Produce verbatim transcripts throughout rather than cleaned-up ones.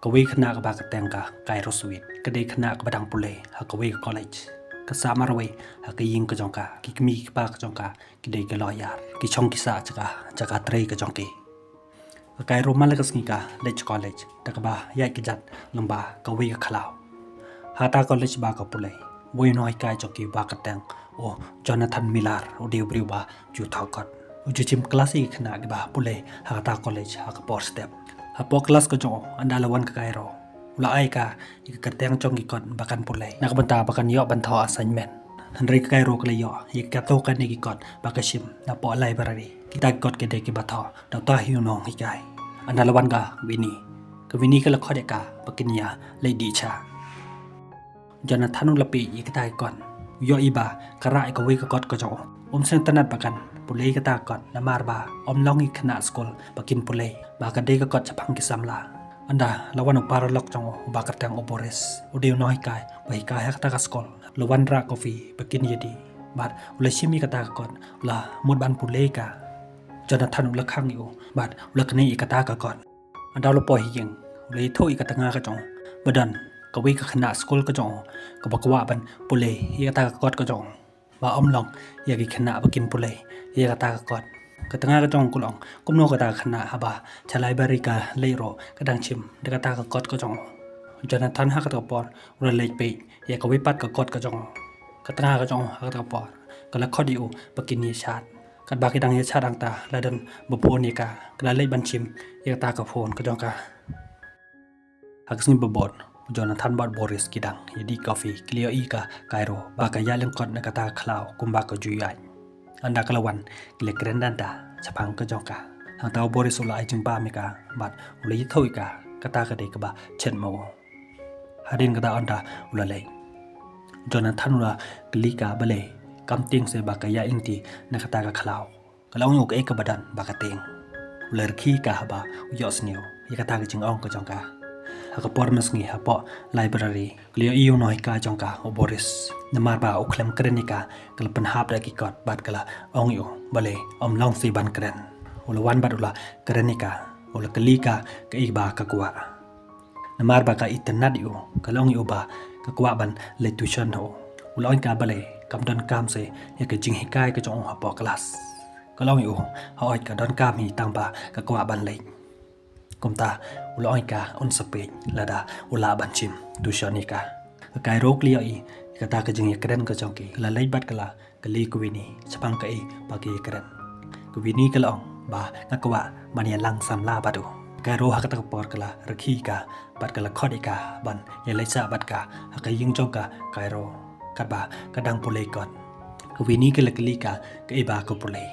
Kawei ka khynnah kaba kyrteng ka Cairo Sweet, ka dei ka khynnah kaba dang pule ha kawei ka college. Ka sah marwei ha ka ïing ka jong ka, ki kmie ki kpa ka jong ka ki dei ki lawyer, ki shong ki sah ha ka jaka trei ka jong ki. Ka Cairo man la ka sngi ka leit college da kaba ïaid kjat lyngba kawei ka khlaw. Ha kata ka college ba ka pule, uwei u nonghikai jong ki ba kyrteng u Jonathan Miller u dei u briew ba ju thoh kot. U ju shim klas ïa ki khynnah kiba pule ha kata ka college ha ka por step. Hapoh klas ka jong u, ynda la wan ka Cairo, u la ai ka ïa ka kyrteng jong ki kot ba kan pule, na ka bynta ba kan ïoh ban thoh assignment. Hynrei ka Cairo ka la ïoh ïa katto katne ki kot ba ka shim napoh library. Kita ki kot ki dei kiba thoh da uta hi u nonghikai. Ynda la wan ka Winnie, ka Winnie ka la khot ïa ka ba kin ïa leit dih sha. Jonathan u la peit ïa kita ki kot, u ïohi ba ka rah ïa kawei ka kot ka jong u. Um sngewtynnat ba kan pule ïa kata ka kot namar ba ym long ïa ki khynnah skul ba kin pule, ba ka dei ka kot shaphang ki samla. Ynda la wan u paralok jong u ba kyrteng u Boris, u dei u nonghikai ba hikai ha kata ka skul, u la wanrah coffee ba kin ïa dih. Bad u la shim ïa kata ka kot, u la mut ban pule ïa ka. Jonathan u la khang ïa u bad u la knieh ïa kata ka kot. Ynda u la poi ha ïing, u la ïathuh ïa ka tnga ka jong u ba don kawei ka khynnah skul ka jong u kaba kwah ban pule ïa kata ka kot ka jong u, ba ym long ïa ki khynnah ba kin pule ïa kata ka kot. Ka tnga ka jong u ka la ong, kumno kata ka khynnah haba sha library ka leit ruh ka dang shim da kata ka kot ka jong u. Jonathan ha kata ka por u la leit peit ïa kawei pat ka kot ka jong u. Ka tnga ka jong u ha kata ka por ka la khot ïa u ba kin ïashad. Katba ki dang ïashad hangta, la don ba phone ïa ka, ka la leit ban shim ïa kata ka phone ka jong ka. Ha ka sngi ba bud, u Jonathan bad Boris ki dang ïa dih coffee, ki la ïohi ïa ka Cairo ba ka ïaid lyngkot na kata ka khlaw kumba ka ju ïaid. Ynda ka la wan, ki la kren danda shaphang ka jong ka. Hangta u Boris u la ai jingbam ïa ka bad u la ïathuh ïa ka, kata ka dei kaba shet ma u. Hadien kata ynda u la leit, Jonathan u la kylli ka balei kam tieng se ba ka ïaid lynti na kata ka khlaw. Ka la ong ïa u kaei kaba don ba ka tieng. U la rkhie ïa ka haba u ïohsngew ïa kata ka jingong ka jong ka. Ha ka por mynsngi hapoh library, ka la ïohi ïa u nonghikai jong ka u Boris, namar ba u khlem kren ïa ka, ka la pynhap da ki kot bad ka la ong ïa u balei ym long shuh ban kren. U la wan bad u la kren ïa ka, u la kylli ka kaei ba ka kwah. Namar ba ka itynnad ïa u, ka la ong ïa u ba ka kwah ban leit tuition ha u. U la ong ïa ka balei kam donkam shuh ïa ka jinghikai ka jong u hapoh klas. Ka la ong ïa u, hooid ka donkam hi, tang ba ka kwah ban leit. Kumta u la ong ïa ka un sa peit lada u lah ban shim tuition ïa ka. Ka Cairo ka la ïohi ïa kata ka jingïakren ka jong ki, ka la leit bad ka la kylli ka Winnie shaphang kaei ba ki ïakren. Ka Winnie ka la ong ba ka kwah ban ïalang samla bad u. Ka Cairo ha kata ka por ka la rkhie ïa ka bad ka la khot ïa ka ban ïaleit sah bad ka ha ka ïing jong ka Cairo katba ka dang pule kot. Ka Winnie ka la kylli ka kaei ba ka pule.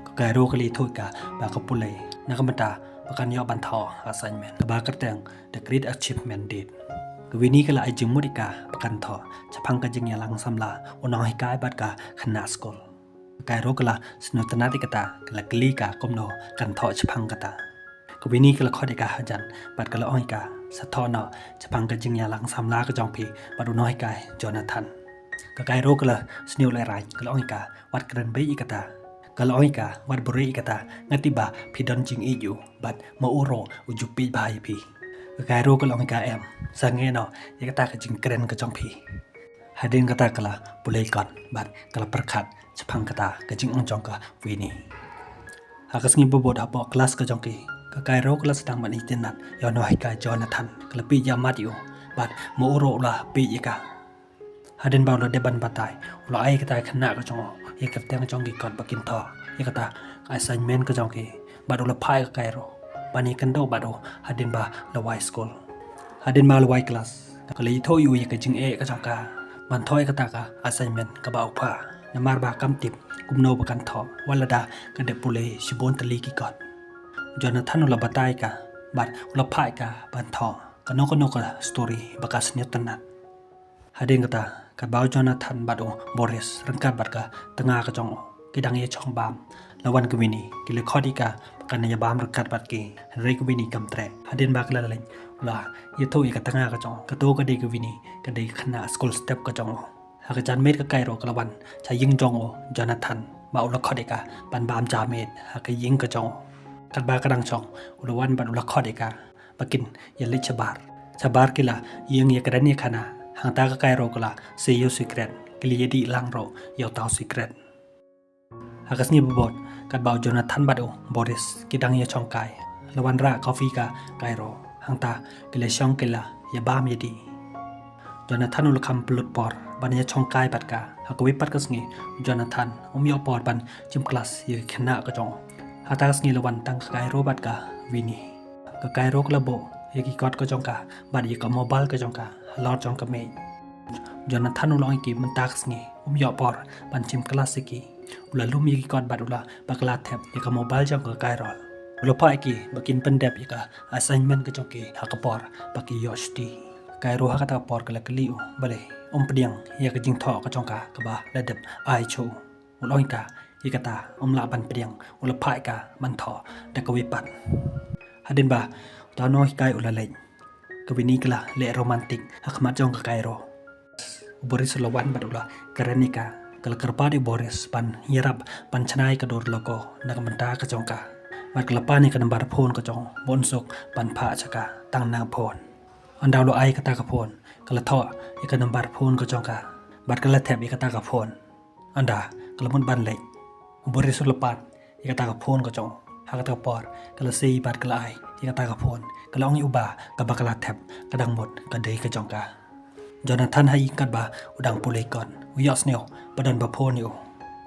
Ka Cairo ka la ïathuh ïa ka ba ka pule na ka bynta ba kan ïoh ban thoh assignment kaba kyrteng The Great Achievement Date. Ka Winnie ka la ai jingmut ïa ka ba kan thoh shaphang ka jingïalang samla u nonghikai bad ka khynnah skul. Ka Cairo ka la sngewtynnat ïa kata, ka la kylli ka kumno kan thoh shaphang kata. Ka Winnie ka la khot ïa ka hajan bad ka la ong ïa ka sa thoh noh shaphang ka jingïalang samla ka jong phi bad u nonghikai Jonathan. Ka Cairo ka la sngewlehraiñ, ka la ong ïa ka, wat kren beit ïa kata. Ka la ong ïa ka, wat buhrieh ïa kata, nga tip ba phi don jingïeit ïa u bad ma u ruh u ju peit bha ïa phi. Ka Cairo ka la ong ïa ka, em, sangeh noh ïa kata ka jingkren ka jong phi. Hadien kata ka la pule kot bad ka la pyrkhat shaphang kata ka jingong jong ka Winnie. Ha ka sngi ba bud hapoh klas ka jong ki, ka Cairo ka la sdang ban itynnad ïa u nonghikai Jonathan, ka la peit ïa mat ïa u bad ma u ruh u la peit ïa ka. Hadien ba u la dep ban batai, u la ai ïa kata ka khynnah ka jong u ïa ka kyrteng jong ki kot ba kin thoh ïa kata ka assignment ka jong ki. Bad u la phah ïa ka Cairo ban ïakynduh bad u hadien ba la wai skul. Hadien ba la wai klas, ka la ïathuh ïa u ïa ka jingeh ka jong ka ban thoh ïa kata ka assignment kaba u phah, namar ba kam tip kumno ba kan thoh wat lada ka dep pule shibun tylli ki kot. Jonathan u la batai ïa ka bad u la phah ïa ka ban thoh kano kano ka story ba ka sngewtynnad. Hadien kata, katba u Jonathan bad u Boris ryngkat bad ka tnga ka jong u ki dang ïashong bam, la wan ka Winnie. Ki la khot ïa ka ba kan ïa bam ryngkat bad ki, hynrei ka Winnie kam treh. Hadien ba ka la leit, u la ïathuh ïa ka tnga ka jong u, kato ka dei ka Winnie, ka dei ka khynnah skul step ka jong u. Ha ka janmiet ka Cairo ka la wan sha ïing jong u Jonathan, ba u la khot ïa ka ban bam janmiet ha ka ïing ka jong u. Katba ka dang shong, u la wan bad u la khot ïa ka ba kin ïaleit shabar. Shabar ki la ïeng ïakren ïakhana, hangta ka Kairo ka la sei ïa u sikret, ki la ïadih lang ruh ïa uta u sikret. Ha ka sngi ba bud, katba u Jonathan bad u Boris ki dang ïashongkai, la wanrah coffee ka Kairo, hangta ki la shong ki la ïabam ïadih. Jonathan u la kham pynlut por ban ïashongkai bad ka. Ha kawei pat ka sngi, u Jonathan um ïoh por ban shim klas ïa ki khynnah ka jong u. Hata ka sngi la wan tang ka Kairo bad ka Winnie. Ka Kairo ka la buh ïa ki kot ka jong ka bad ïa ka mobile ka jong ka halor jong ka mei. Jonathan u la ong ïa ki mynta ka sngi um ïoh por ban shim klas ïa ki. U la lum ïa ki kot bad u la bakla thep ïa ka mobile jong ka Kairo. U la phah ïa ki ba kin pyndep ïa ka assignment ka jong ki ha ka por ba ki ïoh shuti. Ka Kairo ha kata ka por ka la kylli u balei um pdiang ïa ka jingthoh ka jong ka kaba la dep ai sha u. U la ong ïa ka, ïa kata um lah ban pdiang, u la phah ïa ka ban thoh da kawei pat. Hadien ba uta u nonghikai u la leit, ka Winnie ka la leh romantic ha khmat jong ka Kairo. U Boris u la wan bad u la kren ïa ka, ka la kyrpad ïa u Boris ban ïarap ban shna ïa ka dur loko na ka bynta ka jong ka. Bad ka la pan ïa ka nambar phone ka jong u ba un suk ban phah sha ka tang na ka phone. Ynda u la ai kata ka phone, ka la thoh ïa ka nambar phone ka jong ka bad ka la thep ïa kata ka phone. Ynda ka la mut ban leit, u Boris u la pan ïa kata ka phone ka jong u. Ha kata ka por ka la sei bad ka la ai ïa kata ka phone, ka la ong ïa u ba ka bakla thep ka dang mut ka dei ka jong ka. Jonathan ha ïing katba u dang pule kot, u ïohsngew ba don ba phone ïa u.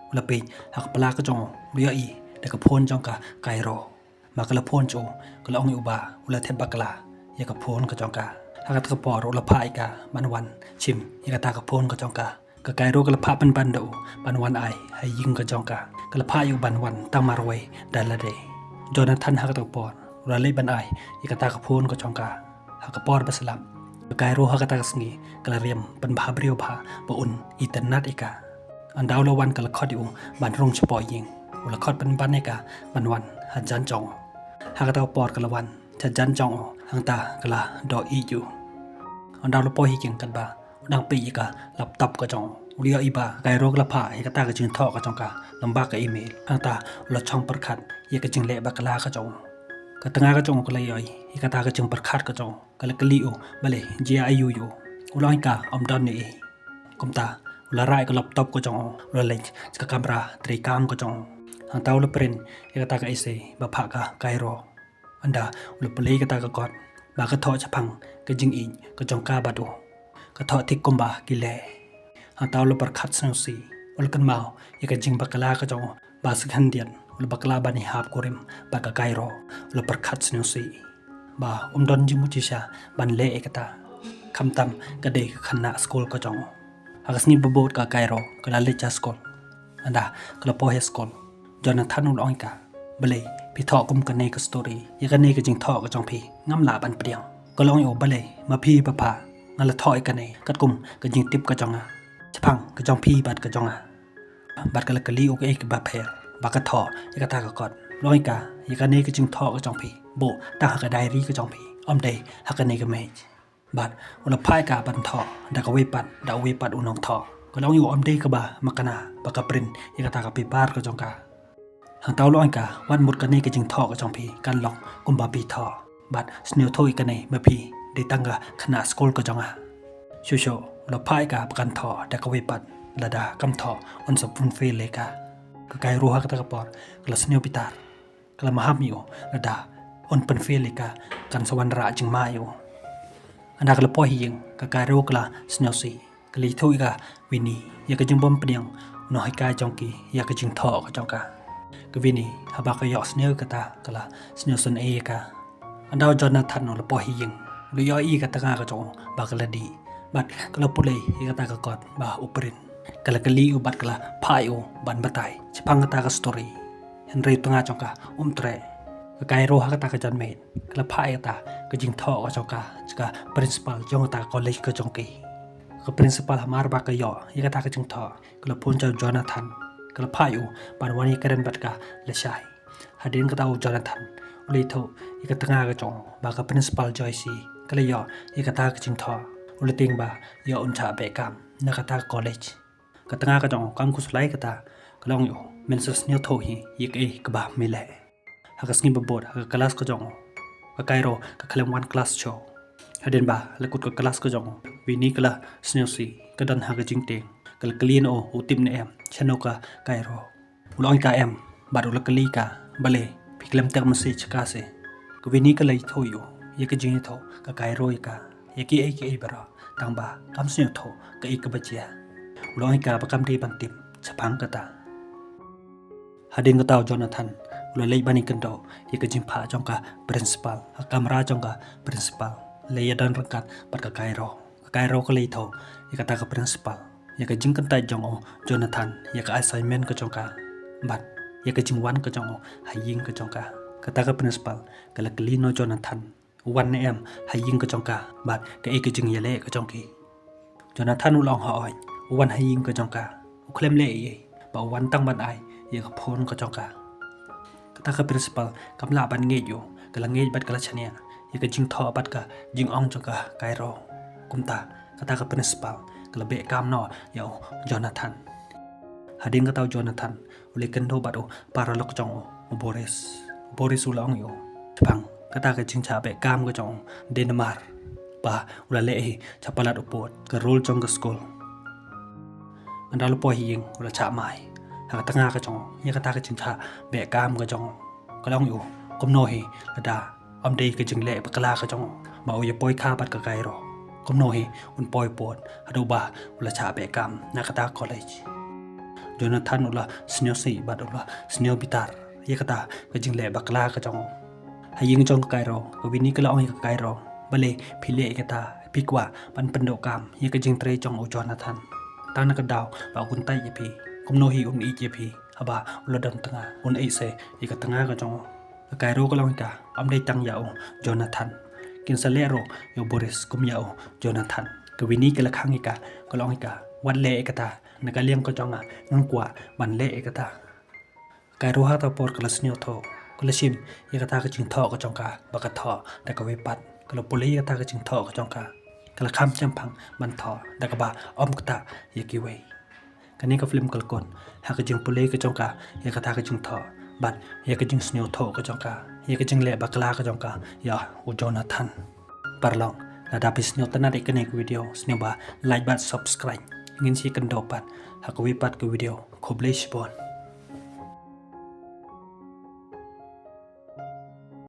U la peit ha ka pla ka jong u, u la ïohi da ka phone jong ka Kairo. Ma ka la phone sha u, ka la ong ïa u ba u la thep bakla ïa ka phone ka jong ka. Ha kata ka por u la phah ïa ka ban wan shim ïa kata ka phone ka jong ka. Ka Kairo ka la phah pynban da u ban wan ai ha ïing ka jong ka. Ka la phah ïa u ban wan tang marwei da lade. Jonathan ha kata ka por u la leit ban ai ïa kata ka phone ka jong ka. Ha ka por ba slap, ka Kairo ha kata ka sngi ka la riam pynbha briew bha ba un itynnad ïa ka. Ynda u la wan ka la khot ïa u ban rung shapoh ïing. U la khot pynban ïa ka ban wan hajan jong u. Ha kata ka por ka la wan shajan jong u, hangta ka la doh ïa u. Ynda u la poi ha ïing katba u dang peit ïa ka laptop ka jong u, u la ïohi ba ka Kairo ka la phah ïa kata ka jingthoh ka jong ka lyngba ka email. Hangta u la shong pyrkhat ïa ka jingleh bakla ka jong u. Ka tnga ka jong u ka la ïohi ïa kata ka jingpyrkhat ka jong u, ka la kylli u balei jia aiu ïa u. U la ong ïa ka um don ei ei. Kumta u la rah ïa ka laptop ka jong u, u la leit sha ka kamra treikam ka jong u. Hangta u la print ïa kata ka essay ba phah ka Kairo. Ynda u la pule ïa kata ka kot ba ka thoh shaphang ka jingïeit ka jong ka bad u, ka thoh thik kumba ki leh. Hangta u la pyrkhat sngewsih, u la kynmaw ïa ka jingbakla ka jong u ba sa khyndiat u la bakla ban ïahap kurim bad ka Kairo. U la pyrkhat sngewsih ba um don jingmut shisha ban leh ïa kata, khamtam ka dei ka khynnah skul ka jong u. Ha ka sngi ba bud ka Kairo ka la leit sha skul. Ynda ka la poi ha skul, Jonathan u la ong ïa ka, balei phi thoh kum kane ka story ïa kane ka jingthoh ka jong phi, ngam lah ban pdiang. Ka la ong ïa u, balei ma phi ba phah, nga la thoh ïa kane katkum ka jingtip ka jong nga shaphang ka jong phi bad ka jong nga. Bad ka la kylli u kaei kaba pher ba ka thoh ïa kata ka kot. La ong ïa ka, ïa kane ka jingthoh ka jong phi buh tang ha ka diary ka jong phi, ym dei ha kane ka mei. Bad u la phah ïa ka ban thoh da kawei pat, da uwei pat u nongthoh. Ka la ong ïa u, ym dei kaba makna ba ka print ïa kata ka paper ka jong ka. Hangta u la ong ïa ka, wat mut kane ka jingthoh ka jong phi kan long kumba phi thoh. Bad sngewthuh ïa kane, ma phi dei tang ka khynnah skul ka jong nga. Shuh shuh u la phah ïa ka ba kan thoh da kawei pat lada kam thoh un sa pynfail ïa ka. Ka Kairo ha kata ka por ka la sngewbitar. Ka la maham ïa u, lada un pynfail ïa ka kan sa wanrah jingma ïa u. Ynda ka la poi ha ïing, ka Kairo ka la sngewsih. Ka la ïathuh ïa ka Winnie ïa ka jingbym pdiang u nonghikai jong ki ïa ka jingthoh ka jong ka. Ka Winnie haba ka ïohsngew ïa kata ka la sngewsynei ïa ka. Ynda u Jonathan u la poi ha ïing, u la ïohi ïa ka tnga ka jong u ba ka la dih bad ka la pule ïa kata ka kot ba u print. Ka la kylli u bad ka la phah ïa u ban batai shaphang kata ka story. Hynrei u tnga jong ka um treh. Ka Kairo ha kata ka janmiet ka la phah ïa kata ka jingthoh ka jong ka sha ka principal jong kata ka college ka jong ki. Ka principal hamar ba ka ïoh ïa kata ka jingthoh, ka la phone sha u Jonathan, ka la phah ïa u ban wan ïakren bad ka lashai. Hadien kata u Jonathan u la ïathuh ïa ka tnga ka jong u ba ka principal Joyce ka la ïoh ïa kata ka jingthoh. U la tieng ba ïoh un shah beh kam na kata ka college. Ka tnga ka jong u kam khuslai kata, ka la ong ïa u, men sa sngewthuh hi ïa kaei kaba me leh. Ha ka sngi ba bud ha ka klas ka jong u, ka Kairo ka khlem wan klas shuh. Hadien ba la kut ka klas ka jong u, Winnie ka la sngewsih, ka don ha ka jingtieng. Ka la kylli na u, u tip ne em shano ka Cairo. U la ong ïa ka em, bad u la kylli ïa ka, balei phi khlem text message sha ka se. Ka Winnie ka la ïathuh ïa u ïa ka jingïathuh ka Cairo ïa ka, ïa kiei kiei baroh, tang ba kam sngewthuh kaei kaba jia. U la ong ïa ka ba kam dei ban tip shaphang kata. Hadien kata u Jonathan u la leit ban ïakynduh ïa ka jingphah jong ka principal ha kamra jong ka principal. La ïadon ryngkat bad ka Cairo. Ka Cairo ka la ïathuh ïa kata ka principal ïa ka jingkyntait jong u Jonathan ïa ka assignment ka jong ka, bad ïa ka jingwan ka jong u ha ïing ka jong ka. Kata ka principal ka la kylli na u Jonathan, u wan ne em ha ïing ka jong ka, bad kaei ka jingïaleh ka jong ki. Jonathan u la ong hooid, u wan ha ïing ka jong ka. U khlem leh ei ei, ba u wan tang ban ai ïa ka phone ka jong ka. Kata ka principal kam lah ban ngeit ïa u, ka la ngeit bad ka la shaniah ïa ka jingthoh bad ka jingong jong ka Cairo. Kumta kata ka principal ka la beh kam noh ïa u Jonathan. Hadien kata u Jonathan u la ïakynduh bad u paralok jong u, u Boris. U Boris u la ong ïa u, shaphang kata ka jingshah beh kam ka jong u, dei namar ba u la leh hi sha palat u pud, ka rule jong ka skul. Hynda u la poi ha ïing u la shah mai ha ka tnga ka jong u ïa kata ka jingshah beh kam ka jong u. Ka la ong ïa u, kumno hi lada ym dei ka jingleh bakla ka jong u ba u ïa poi kha bad ka Cairo? Kumno hi un poi pud haduh ba u la shah beh kam na kata ka college? Jonathan u la sngewsih bad u la sngewbitar ïa kata ka jingleh bakla ka jong u. Ha ïing jong ka Cairo, ka Winnie ka la ong ïa ka Cairo, balei phi leh ïa kata, phi kwah ban pynduh kam ïa ka jingtrei jong u Jonathan? Tang na ka daw ba u kyntait ïa phi, kumno hi un ïeit ïa phi haba u la don tnga, un ïeit se ïa ka tnga ka jong u. Ka Cairo ka la ong ïa ka, ym dei tang ïa u Jonathan, kin sa leh ruh ïa u Boris kum ïa u Jonathan. Ka Winnie ka la khang ïa ka, ka la ong ïa ka, wat leh ïa kata, na ka liang ka jong nga ngan kwah ban leh ïa kata. Ka Cairo ha kata ka por ka la sngewthuh, ka la shim ïa kata ka jingthoh ka jong ka ba ka thoh da kawei pat. Ka la pule ïa kata ka jingthoh ka jong ka, ka la kham shemphang ban thoh da kaba ym ktah ïa kiwei. Kane ka film ka la kut ha ka jingpule ka jong ka ïa kata ka jingthoh bad ïa ka jingsngewthuh ka jong ka ïa ka jingleh bakla ka jong ka ïa u Jonathan. Paralok, lada phi sngewtynnat ïa kane ka video, sngewbha like bad subscribe. Ngin sa ïakynduh pat ha kawei pat ka video. Khublei shibun.